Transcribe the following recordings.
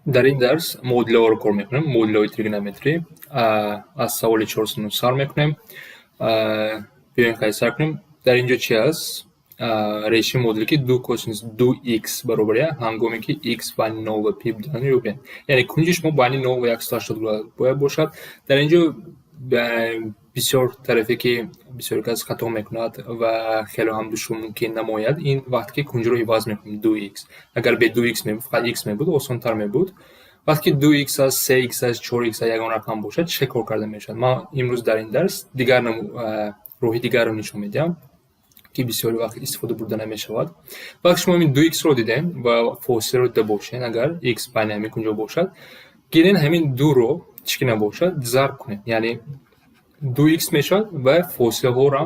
Дар ин дарс муодилаҳоро кор мекунем, муодилаҳои тригонометрӣ. Аз саволи 409 сар мекунем. Биёем, хай, сар кунем. Дар ин ҷо чи аст? Решаи муодила, ки ду косинус ду х баробари як, ҳангоме ки х байни нол ва пи буданро ёбем. Яъне кунҷи шумо байни 0 ва 180 бояд бошад. Дар ин ҷо бисёр тарафе, ки бисёре кас хато мекунад ва хеле ҳам душвор мумкин намояд, ин вақте ки кунҷро иваз мекунем, ду х. Агар бе ду х мебуд, фақат х мебуд, осонтар мебуд. Вақте ки ду х аст, се х аст, чор х аст, ягон рақам бошад, чӣ кор карда мешавад? Ман имрӯз дар ин дарс дигар роҳи дигарро нишон медиҳам, ки бисёри вақт истифода бурда намешавад. Вақте шумо ҳамин ду х-ро дидем ва фосиларо дида бошед, агар х байни ҳамин кунҷо бошад, гирен, ҳамин дуро, чӣ ки набошад, зарб кунед. Яъне ду х мешавад ва фосилаҳоро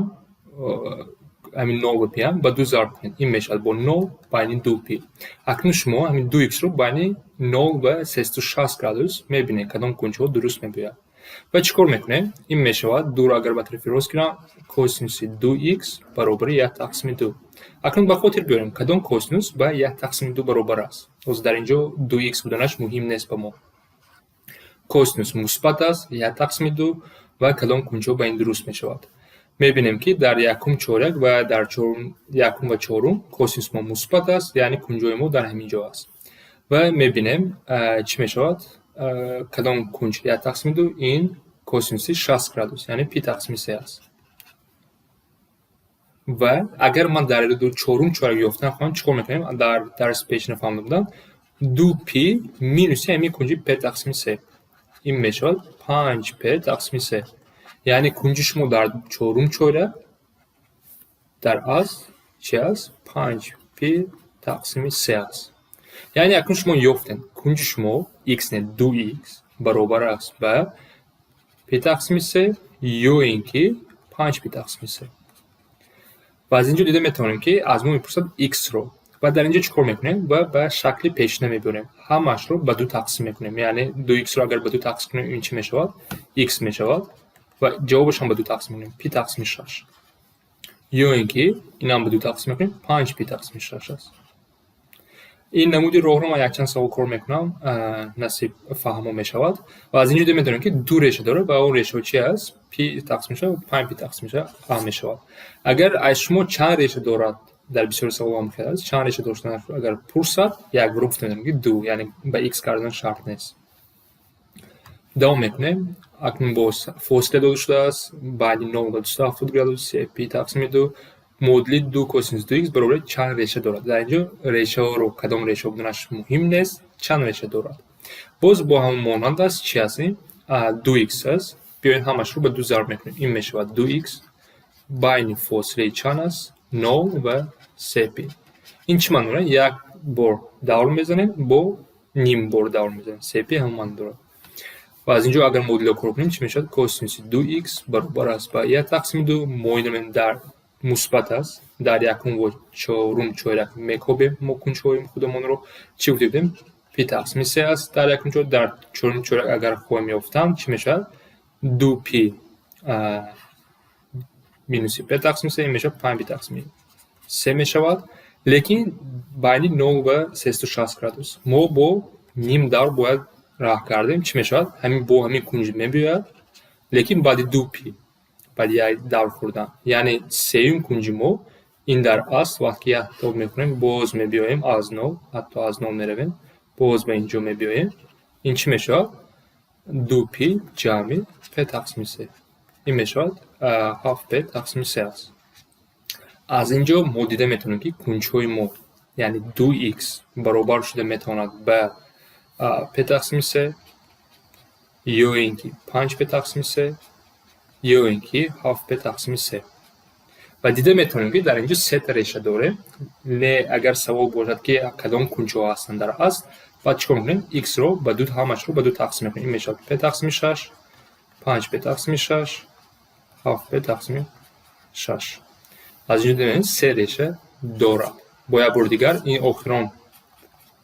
ҳамин нол ва пиам ба ду зарб кунед. Ин мешавад бо нол байни ду пи. Акнун шумо ҳамин ду х-ро байни 0 ва 360 градус мебинед, кадом кунҷҳо дуруст мебояд. Ва чӣ кор мекунем? Ин мешавад, дуро агар ба тарафи рост гирам, косинуси ду х баробари як тақсими ду. Акнун ба хотир биёрем, кадом косинус ба як тақсими ду баробар аст. Ҳозир дар ин ҷо ду х буданаш муҳим нест ба мо. Косинус мусбат аст, як тақсими ду, ва кадом кунҷҳо ба ин дуруст мешавад? Мебинем, ки дар якум чоряк ва дар якум ва чорум косинус мо мусбат аст, яъне кунҷҳои мо дар ҳамин ҷо аст. Ва мебинем, чӣ мешавад? Кадом кунҷ як тақсими ду? Ин косинуси 60 градус, яъне пи тақсими се аст. Ва агар ман дар чорум чоряк ёфтан хоҳам, чӣ кор мекунем? Дар дарси пешина фаҳмида будам: ду пи минуси ҳамин кунҷи п тақсими се. Ин мешавад панҷ п тақсими се. Яъне кунҷи шумо дар чорум чоряк дар асл чи аст? Панҷ пи тақсими се аст. Яъне акнун шумо ёфтед, кунҷи шумо x, не, ду х баробар аст ба пи тақсими се ё ин ки панҷ пи тақсими се. Ва аз ин ҷо дида метавонем, ки аз мо мепурсад x-ро. Ва дар ин ҷо чӣ кор мекунем? Ва ба шакли пешина мебарем. Ҳамаашро ба ду тақсим мекунем. Яъне ду х-ро агар ба ду тақсим кунем, ин чӣ мешавад? Х мешавад. Ва ҷавобашам ба ду тақсим мекунем, пи тақсими шаш. Ё ин ки инам ба ду тақсим мекунем, панҷ пи тақсими шаш аст. Ин намуди роҳро ман якчанд савол кор мекунам, насиб фаҳмо мешавад. Ва аз ин ҷо дида метавонем, ки ду реша дорад, ва он решаҳо чи аст? Пи тақсим мешавад, панҷ пи тақсим мешавад, а мешавад. Агар аз шумо чанд реша дорад, дар бисёри саволҳо ҳам хел аст, чанд реша доштан агар пурсад, якбора гуфта метавонем, ки ду, яъне ба х кардан шарт нест. Давом мекунем. Акнун боз фосила дода шудааст байни 0 ва 270 градус, се пи тақсими ду. Муодили ду косинус ду х баробари чанд реша дорад? Дар ин ҷо решаҳоро, кадом решаҳо буданаш муҳим нест, чанд реша дорад. Боз бо ҳамон монанд аст. Чи аст ин? Ду х аст. Биёед, ҳамашро ба ду зарб мекунем. Ин мешавад ду х байни фосилаи чанд аст? Нол ва се пи. Ин чӣ маъно дорад? Як бор давр мезанем, бо ним бор давр мезанем. Се пи ҳамон маъно дорад. Ва аз ин ҷо агар муодиларо кор кунем, чӣ мешавад? Косинуси ду х баробар аст ба як тақсими ду. Муоина менамоем, дар мусбат аст. Дар якум ва чорум чоряк мекобем мо кунҷҳои худамонро. Чӣ гуфта будем? Пи тақсими се аст дар якум чоряк. Дар чорум чоряк агар хоҳем ёфтан, чӣ мешавад? Ду пи минуси п тақсими се, ин мешавад панҷ пи тақсими се мешавад. Лекин байни 0 ва 360 градус мо бо ним давр бояд раҳ кардем. Чӣ мешавад? Ҳамин бо ҳамин кунҷ мебиёяд, лекин баъди ду пи, баъди як давр хӯрдан. Яъне сеюм кунҷи мо ин дар асл, вақте ки як тоб мекунем, боз мебиёем аз нол, ҳатто аз нол меравем, боз ба ин ҷо мебиёем. Ин чӣ мешавад? Ду пи ҷамъи п тақсими се. Ин мешавад ҳафт п тақсими се аст. Аз ин ҷо мо дида метавонем, ки кунҷҳои мо, яъне ду х баробар шуда метавонад ба п тақсими се ё ин ки панҷ п тақсими се ё ин ки ҳафт п тақсими се. Ва дида метавонем, ки дар ин ҷо сета реша дорем. Не, агар савол бошад, ки кадом кунҷҳо ҳастанд дар асл, баъд чӣ кор мекунем? Х-ро ба ду, ҳамашро ба ду тақсим мекунем. Ин мешавад п тақсими шаш, панҷ п тақсими шаш, ҳафт п тақсими шаш. Аз ин ҷо дидем, се реша дорад. Бо як бори дигар ин охирон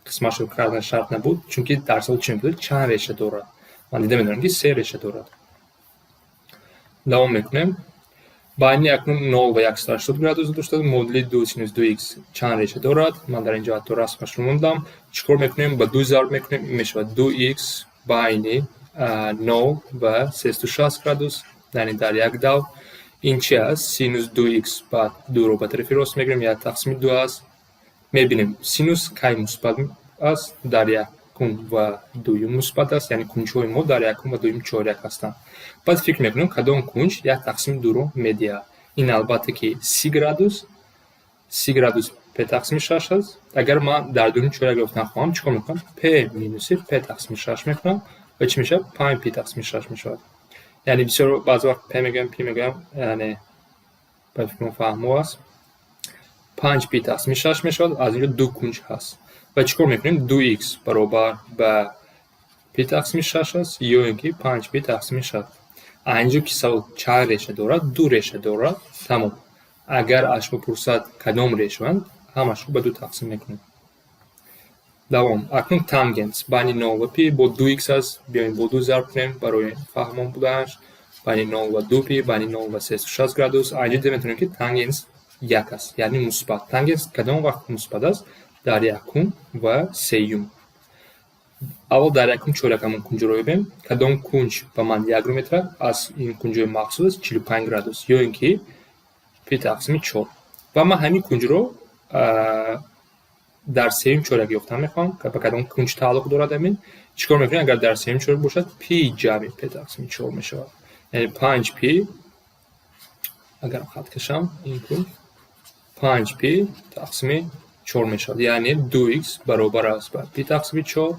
қисмашро кардан шарт набуд, чунки дар савол чӣ мебуд? Чанд реша дорад? Ман дида медонам, ки се реша дорад. Давом мекунем. Байни акнун 0 ва 180 градус дошта, модули 2 синус 2 х чанд реша дорад? Ман дар инҷо ҳатто расмашро мондам. Чӣ кор мекунем? Ба 2 зарб мекунем, ин мешавад 2 х байни 0 ва 360 градус, яъне дар як давр. Ин чи аст? Синус 2 х, баъд 2-ро ба тарафи рост мегирем, 1 тақсими 2 аст. Мебинем, синус кай мусбат аст? Дар якум ва дуюм мусбат аст, яъне кунҷҳои мо дар якум ва дуюм чоряк ҳастанд. Баъд фикр мекунем, кадом кунҷ 1 тақсими 2-ро медиҳад. Ин албатта ки 30 градус, 30 градус п тақсими 6 аст. Агар ман дар дуюм чоряк ёфтан хоҳам, чӣ кор мекунам? П минуси п тақсими 6 мекунам ва чӣ мешавад? 5 пи тақсими 6 мешавад. Яъне бисёр баъзе вақт п мегӯям, пи мегӯям, яъне ба фикрам фаҳмо аст. 5 пи тақсими 6 мешавад, аз инҷо ду кунҷ ҳаст. Ва чӣ кор мекунем? 2 х баробар ба пи тақсими 6 аст ё ин ки 5 пи тақсими 6. Инҷо ки савол чанд реша дорад? Ду реша дорад, тамом. Агар аз шумо пурсад, кадом решаанд, ҳамашро ба ду тақсим мекунем. Давом. Акнун тангенс байни 0 ва пи бо 2 х аст. Биёем, бо 2 зарб кунем барои фаҳмон буданаш. Байни 0 ва 2 пи, байни 0 ва 360 градус. Инҷо дида метавонем, ки тангенс 1 аст, яъне мусбат. Тангенс кадом вақт мусбат аст? Дар якум ва сеюм. Аввал дар якум чоряк ҳамон кунҷро ёбем. Кадом кунҷ ба ман якро метавад? Аз ин кунҷҳои махсус аст 45 градус ё ин ки пи тақсими 4. Ва ман ҳамин кунҷро дар сеюм чоряк ёфтан мехоҳам. Ба кадом кунҷ тааллуқ дорад ҳамин? Чӣ кор мекунем? Агар дар сеюм чоряк бошад, пи ҷамъи п тақсими 4 мешавад. Яъне 5 пи, агар хат кашам, ин кунҷ 5 пи тақсими 4 мешавад. Яъне 2 х баробар аст ба пи тақсими 4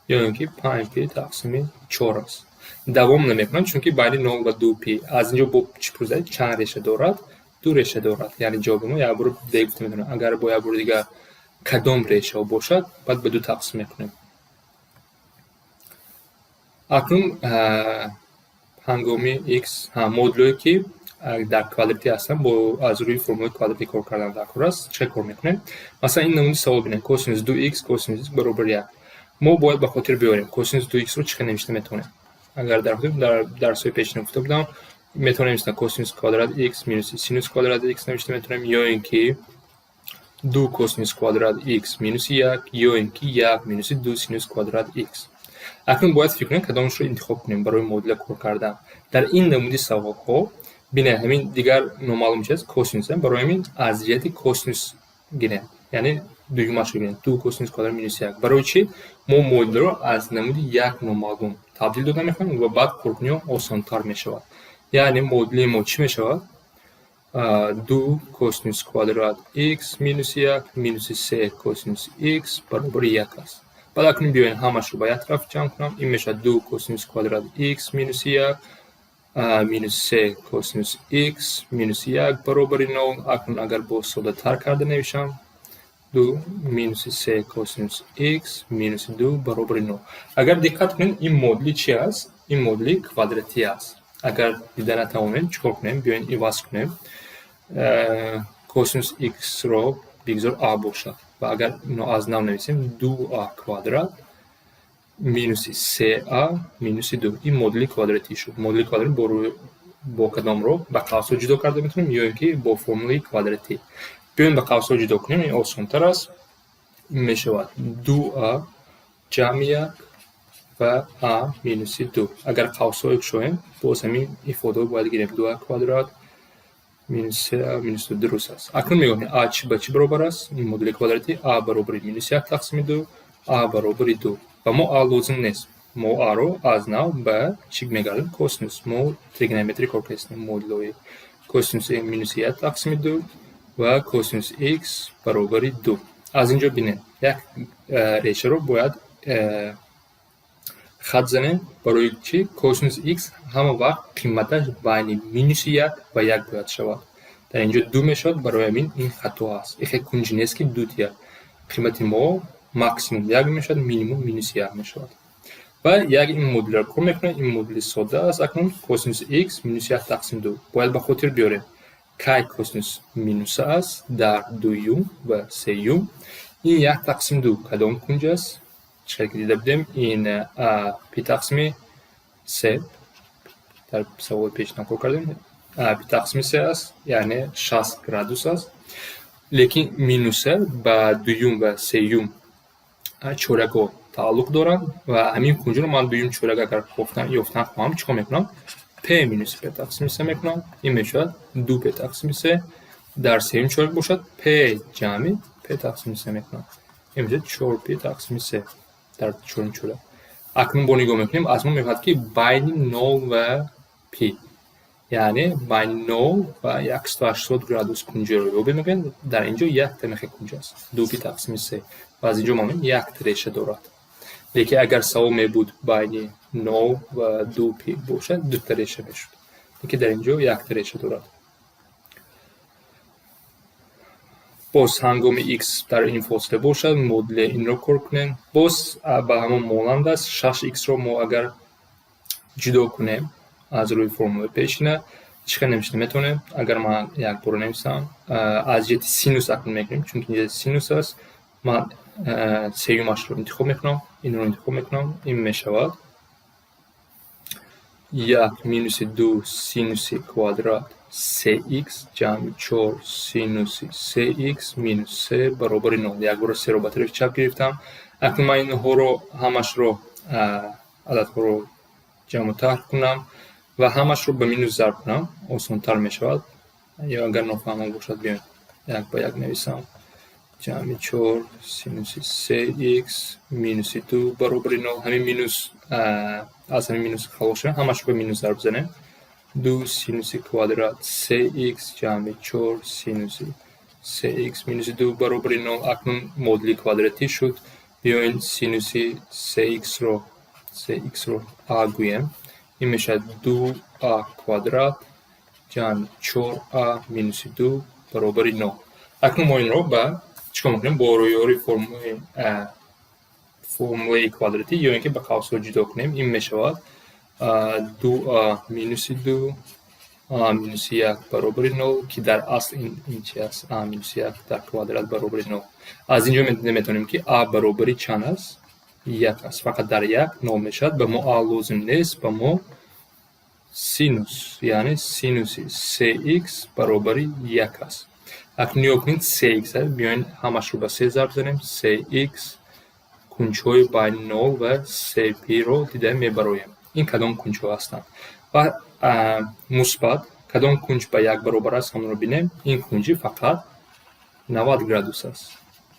ё ин ки 5 пи тақсими 4 аст. Давом намекунам, чунки байни 0 ва 2 пи. Аз инҷо бо чӣ пурсад? Чанд реша дорад? Ду реша дорад. Яъне ҷавоби мо як бор д гуфта метавонем. Агар бо як бори дигар кадом решаҳо бошад, баъд ба ду тақсим мекунем. Акнун ҳангоми х модулҳое, ки дар квадратӣ ҳастанд, бо аз рӯи формулаи квадратӣ кор кардан дар кор аст. Чӣ кор мекунем? Масалан, ин намунаи савол бинед: косинус 2 х косинус х баробари 1. Мо бояд ба хотир биёрем, косинус 2 хро чӣ хел навишта метавонем. Агар дар дарсҳои пешина гуфта будам, метавонем нависта косинус квадрат х минуси синус квадрат х навишта метавонем, ё ин ки 2 косинус квадрат х минуси 1, ё ин ки 1 минуси 2 синус квадрат х. Акнун бояд фикр кунем, кадомашро интихоб кунем барои модуля кор кардан. Дар ин намуди саволҳо бинед, ҳамин дигар номаълум чи аст? Косинус. Барои ҳамин аз ҷиҳати косинус гирем, яъне дуюмашро гирем, 2 косинус квадрат минуси 1. Барои чӣ? Мо модулро аз намуди як номаълум табдил дода мехоҳем ва баъд коркуниҳо осонтар мешавад. Яъне модули мо чӣ мешавад? 2 косинус квадрат х минуси 1 минуси 3 косинус х баробари 1 аст. Баъд акнун биёем, ҳамашро ба як тараф ҷамъ кунам. Ин мешавад 2 косинус квадрат х минуси 1 минус 3 косинус х минуси 1 баробари 0. Акнун агар боз соддатар карда навишам, 2 минуси 3 косинус х минуси 2 баробари 0. Агар диққат кунед, ин модули чи аст? Ин модули квадратӣ аст. Агар дида натавонем, чӣ кор кунем? Биёем, иваз кунем. Косинус х-ро бигзор а бошад ва агар ино аз нав нависем, 2а квадрат минуси 3а минуси 2. Ин модули квадратӣ шуд. Модули квадратӣ бо кадом роҳ? Ба қавсҳо ҷудо карда метавонем ё ин ки бо формулаи квадратӣ. Биёем, ба қавсҳо ҷудо кунем, ин осонтар аст. Ин мешавад 2а ҷамъи 1 ва а минуси 2. Агар қавсҳое кушоем, боз ҳамин ифодаҳо бояд гирем: 2а квадрат минус 3а минус 2 дуруст аст. Акнун мегӯем, а чӣ ба чӣ баробар аст? Ин модули квадратӣ: а баробари минус 1 тақсими 2, а баробари 2. Ва мо а лозим нест. Мо аро аз нав ба чӣ мегардем? Косинус. Мо тригонометрия кор кардем, модулҳои косинус минуси 1 тақсими 2 ва косинус х баробари 2. Аз инҷо бинед, як решаро бояд хат занем. Барои чӣ? Косинус х ҳама вақт қиматаш байни минуси 1 ва 1 бояд шавад. Дар инҷо 2 мешавад, барои ҳамин ин хато аст. Ихе кунҷ нест, ки 2 тия. Қимати мо максимум 1 мешавад, минимум минуси 1 мешавад. Ва як ин модулро кор мекунем. Ин модули содда аст. Акнун косинус х минуси 1 тақсим 2. Бояд ба хотир биёрем, кай косинус минуса аст? Дар дуюм ва сеюм. Ин 1 тақсим 2 кадом кунҷ аст? Чӣ ки дида будем, ин пи тақсими се, дар саволи пешина кор кардем. Пи тақсими се аст, яъне 60 градус аст. Лекин минуса ба дуюм ва сеюм чорякҳо тааллуқ дорад ва ҳамин кунҷро ман дуюм чоряк агар ёфтан хоҳам, чӣ кор мекунам? П минуси п тақсими се мекунам, ин мешавад ду п тақсими се. Дар сеюм чоряк бошад, п ҷамъи п тақсими се мекунам, ин мешавад чор пи тақсими се дар чорум чоряк. Акнун бо нигоҳ мекунем, аз мо мехоҳад, ки байни нол ва пи, яъне байни нол ва 180 градус кунҷиро ёбем, мегӯянд. Дар ин ҷо якта мехе кунҷ аст, ду пи тақсими се, ва аз ин ҷо мо мебинем, якта реша дорад. Лекин агар савол мебуд, байни нол ва ду пи бошад, дута реша мешуд, лекин дар ин ҷо якта реша дорад. Боз ҳангоми x дар ин фосила бошад, модули инро кор кунем. Боз ба ҳамон монанд аст. Шаш иксро мо агар ҷудо кунем аз рӯи формулаи пешина, чӣ хел навишта метавонем? Агар ман якбора нависам, аз ҷиҳати синус акнун мекунем, чунки инҷа синус аст. Ман сеюмашро интихоб мекунам, инро интихоб мекунам. Ин мешавад як минуси ду синуси квадрат се икс ҷамъи чор синуси се икс минус се баробари нол. Якбора серо ба тарафи чап гирифтам. Акнун ман инҳоро ҳамашро, ададҳоро ҷамъу тарҳ кунам ва ҳамашро ба минус зарб кунам, осонтар мешавад. Ё агар нофаҳмо бошад, биёем як ба як нависам: ҷамъи чор синуси се икс минуси ду баробари нол. Ҳамин минус, аз ҳамин минус халос шавем, ҳамашро ба минус зарб занем: ду синуси квадрат се икс ҷамъи чор синуси се икс минуси ду баробари нол. Акнун модули квадратӣ шуд. Биёен синуси се иксро а гӯем. Ин мешавад ду а квадрат ҷамъи чор а минуси ду баробари нол. Акнун мо инро ба чӣ кор мекунем? Бо рӯёри формулаи квадратӣ ё ин ки ба қавсҳо ҷудо кунем. Ин мешавад ду а минуси ду а минуси як баробари нол, ки дар асл ин чи аст? А минуси як дар квадрат баробари нол. Аз ин ҷо метавонем, ки а баробари чанд аст? Як аст. Фақат дар як нол мешавад. Ба мо а лозим нест, ба мо синус, яъне синуси се икс баробари як аст. Акнун нигоҳ кунед, се икс, биёен ҳамашро ба се зарб занем. Се икс кунҷҳои байни нол ва се пиро дида мебароем. Ин кадом кунҷҳо ҳастанд? Ва мусбат кадом кунҷ ба як баробар аст, ҳамонро бинем. Ин кунҷи фақат 90 градус аст,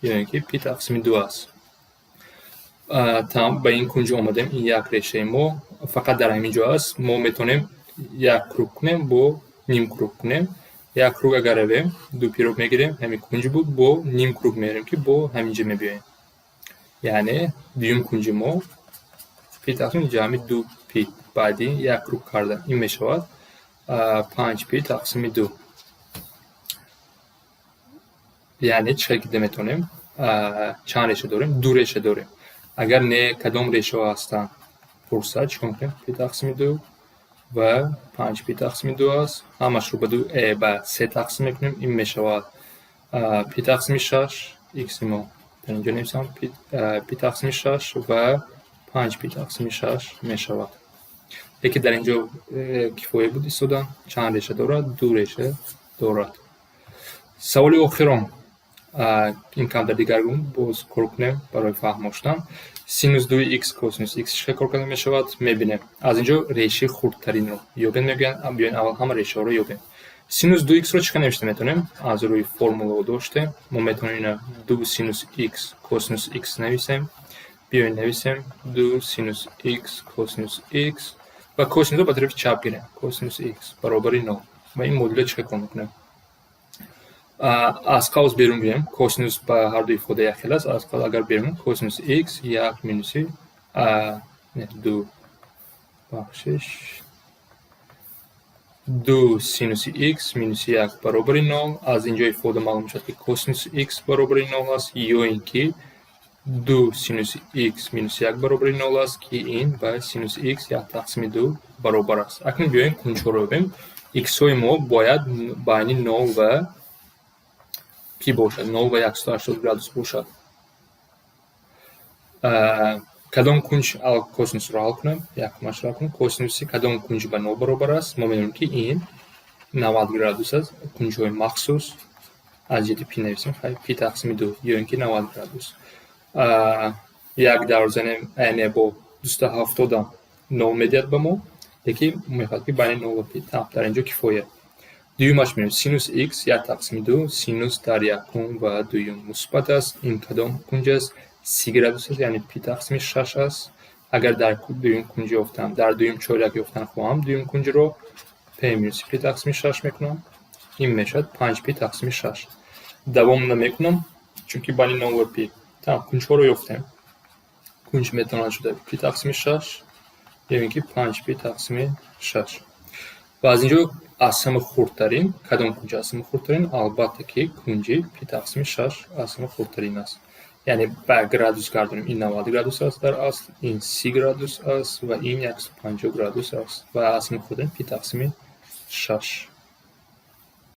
ё ин ки пи тақсими ду аст. Там ба ин кунҷ омадем. Ин як решаи мо фақат дар ҳамин ҷо аст. Мо метавонем як круг кунем, бо ним круг кунем. Як круг агар равем, ду пиро мегирем, ҳамин кунҷ буд. Бо ним круг мерем, ки бо ҳамин ҷо мебиёем, яъне дуюм кунҷи мо пи тақсими ҷамъи ду пи. Баъди як круг кардан ин мешавад панҷ пи тақсими ду. Яъне чӣ хел дида метавонем, чанд реша дорем? Ду реша дорем. Агар не, кадом решаҳо ҳастанд пурсад, чӣ кор мекунем? Пи тақсими ду ва панҷ пи тақсими ду аст. Ҳамашро ба ду, ба се тақсим мекунем, ин мешавад пи тақсими шаш. Икси мо дар инҷо нависам, пи тақсими шаш ва панҷ пи тақсими шаш мешавад. Лекин дар инҷо кифоя буд истодан. Чанд реша дорад? Ду реша дорад. Саволи охирон, ин камтар дигаргун, боз кор кунем барои фаҳмо шудан. Синус дуи икс косинус икс чӣ хел кор карда мешавад, мебинем. Аз инҷо решаи хурдтаринро ёбем, мегӯянд. Биёен, аввал ҳама решаҳоро ёбем. Синус ду иксро чӣ хел навишта метавонем? Аз рӯи формулао доштем, мо метавонем ина ду синус икс косинус икс нависем. Биёен, нависем ду синус икс косинус икс ва косинусро ба тарафи чап гирем, косинус икс баробари нол. Ва ин модулро чӣ хел кор мекунем? Аз қавс берун гирем, косинус ба ҳарду ифода якхел аст. Аз қавс агар берун, косинус икс як минуси ду, бахшиш, ду синуси икс минуси як баробари нол. Аз ин ҷо ифода маълум мешавад, ки косинуси икс баробари нол аст, ё ин ки ду синуси икс минуси як баробари нол аст, ки ин ба синуси икс як тақсими ду баробар аст. Акнун биёем, кунҷҳоро ёбем. Иксҳои мо бояд байни нол ва пи бошад, нол ва 180 градус бошад. Кадом кунҷ? Косинусро ҳал кунем, якумашро ҳал кунем. Косинуси кадом кунҷ ба нол баробар аст? Мо медонем, ки ин 90 градус аст, кунҷҳои махсус аз ҷиҳати пи нависем, хай, пи тақсими ду ё ин ки 90 градус. Як давр занем, яъне бо 270-ам нол медиҳад ба мо, лекин мехоҳад, ки байни нол ва пи. Дар инҷо кифоя. Дуюмаш мебинем: синус х як тақсими ду, синус дар якум ва дуюм мусбат аст. Ин кадом кунҷ аст? 30 градус аст, яъне пи тақсими шаш аст. Агар дар дуюм кунҷ ёфтам, дар дуюм чоряк ёфтан хоҳам дуюм кунҷро, п минуси пи тақсими шаш мекунам, ин мешавад панҷ пи тақсими шаш. Давом намекунам, чунки байни нол ва пи. Тамом, кунҷҳоро ёфтем. Кунҷ метавонад шуда пи тақсими шаш ё ин ки панҷ пи тақсими шаш. Ва аз инҷо аз ҳама хурдтарин, кадом кунҷ аз ҳама хурдтарин? Албатта, ки кунҷи пи тақсими шаш аз ҳама хурдтарин аст. Яъне ба градус гардонем, ин 90 градус аст дар асл, ин 30 градус аст ва ин 150 градус аст, ва аз ҳама хурдтарин пи тақсими шаш.